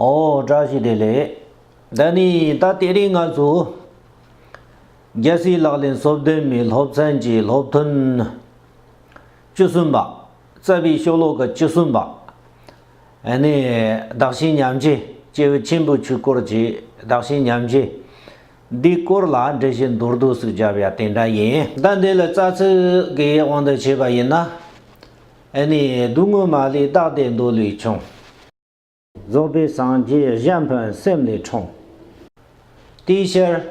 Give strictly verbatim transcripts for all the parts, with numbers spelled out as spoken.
ཨོ་བཀྲ་ཤིས་བདེ་ལེགས། ད་ནི་ད་དེ་རིང་ང་ཚོ་རྒྱལ་སྲས་ལག་ལེན་སོ་བདུན་མའི་སློབ་ཚན་གྱི་སློབ་ཐུན་བཅུ་གསུམ་པ། རྩ་བའི་ཤོ་ལོ་ཀ་བཅུ་གསུམ་པ། ཨ་ནི་བདག་གཞན་མཉམ་བརྗེ། སྐྱེས་བུ་ཆེན་པོའི་ཆོས་སྐོར་གྱི་བདག་གཞན་མཉམ་བརྗེ། འདིའི་སྐོར་ལ་འགྲེལ་བཤད་མདོར་བསྡུས་ཤིག་བརྒྱབ་ཡ་དེ་འདྲ་ཡིན། ད་འདི་ལ་རྩ་ཚིག་གི་དབང་དུ་བྱས་པ་ཡིན་ན། ཨ་ནི་སྡུག་བསྔལ་མ་ལུས་བདག་བདེ་མདོ་ལས་བྱུང་། རྫོགས་པའི་སངས་རྒྱས་གཞན་ཕན་སེམས་ལས་འཁྲུངས། དེའི་ཕྱིར།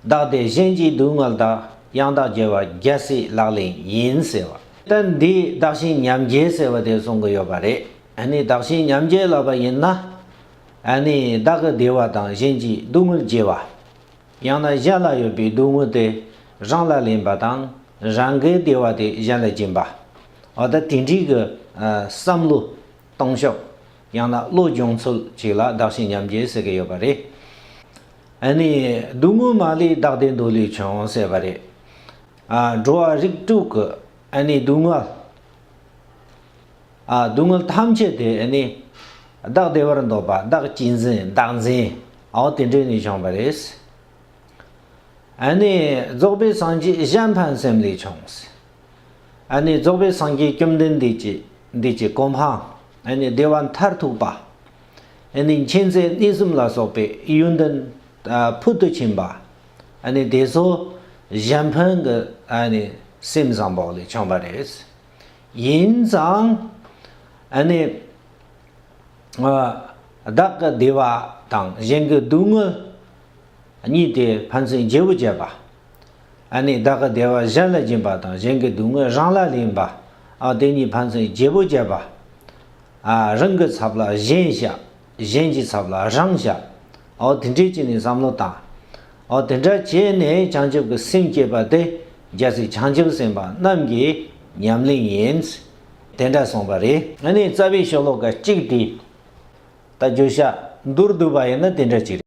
བདག་བདེ་གཞན་གྱི་སྡུག་བསྔལ་དག། ཡང་དག་རྒྱལ་བ་རྒྱལ་སྲས་ལག་ལེན་ཡིན་ཟེར་བ། ད་འདི་བདག་གཞན་མཉམ་བརྗེ་ཟེར་བ་དེ་གསུང་གི་ཡོད་པ་རེད། ཨ་ནི་བདག་གཞན་མཉམ་བརྗེ་ལབ་པ་ཡིན་ན། ཨ་ནི་བདག་གི་བདེ་བ་དང་གཞན་གྱི་སྡུག་བསྔལ་བརྗེ་བ། ཡང་ན་གཞན་ལ་ཡོད་པའི་སྡུག་བསྔལ་དེ་རང་ལ་ལེན་པ་དང་། རང་གི་བདེ་བ་དེ་གཞན་ལ་སྦྱིན་པ། འོ་ད་དེ་འདྲའི་གི་ཨ་བསམ་བློ་གཏོང་ཕྱོགས། ཡང་ན་བློ་སྦྱོང་ཚུལ་ཅིག་ལ་བདག་གཞན་མཉམ་བརྗེ་ཟེར་གི་ཡོད་པ་རེད། ཨ་ནི་སྡུག་བསྔལ་མ་ལུས་བདག་བདེ་མདོ་ལས་བྱུང་ཟེར་བ་རེད། ཨ་འགྲོ་བ་རིགས་དྲུག་གི་ཨ་ནི་སྡུག་བསྔལ། ཨ་སྡུག་བསྔལ་ཐམས་ཅད་དེ་ཨ་ནི་བདག་བདེ་བར་འདོད་པ། བདག་གཅེས་འཛིན། བདག་འཛིན། འོ་དེ་འདྲས་ནས་བྱུང་བ་རེད། ཨ་ནི་རྫོགས་པའི་སངས་རྒྱས་གཞན་ཕན་སེམས་ལས་བྱུང་། ཨ་ནི་རྫོགས་པའི་སངས་རྒྱས་བཅོམ་ལྡན་འདས་ཀྱི་འདི་ཀྱི་གོ་འཕང་། ཨ་ནི་བདེ་བ་མཐར་ཐུག་པ། ཨ་ནི་མཁྱེན་བརྩེ་གནས་གསུམ་ལ་སོགས་པའི་ཡོན་ཏན་ཕུལ་དུ་ཕྱིན་པ། ཨ་ནི་དེ་ཚོ་གཞན་ཕན་གྱི་ཨ་ནི་སེམས་བཟང་པོ་ལས་བྱུང་བ་རེད། ཡིན་ཙང་། ཨ་ནི། བདག་གི་བདེ་བ་དང་གཞན་གྱི་སྡུག་བསྔལ་གཉིས་དེ་ཕན་ཚུན་བརྗེ་པོ་བྱེད་པ། ཨ་ནི་བདག་གི་བདེ་བ་གཞན་ལ་སྦྱིན་པ་དང་གཞན་གྱི་སྡུག་བསྔལ་རང་ལ་ལེན་པ། ཨ་དེ་གཉིས་ཕན་ཚུན་བརྗེ་པོ་བྱེད་པ། ཨ་རང་གི་ཚབ་ལ་གཞན་བྱ། གཞན་གྱི་ཚབ་ལ་རང་བྱ། ཨོ་དེ་འདྲས་བྱས་ནས་བསམ་བློ་བཏང་། ཨོ་དེ་འདྲ་བྱས་ནས་བྱང་ཆུབ་ཀྱི་སེམས་བསྐྱེད་པ་དེ་རྒྱལ་སྲས་བྱང་ཆུབ་སེམས་དཔའ་རྣམས་ཀྱི་ཉམས་ལེན་ཡིན། དེ་འདྲ་གསུངས་པ་རེད། ཨ་ནི་རྩ་བའི་ཤོ་ལོ་ཀ་གཅིག་དེ་ད་བརྗོད་བྱ་མདོར་བསྡུས་པ་ཡིན་ན་དེ་འདྲ་ཅིག་རེད།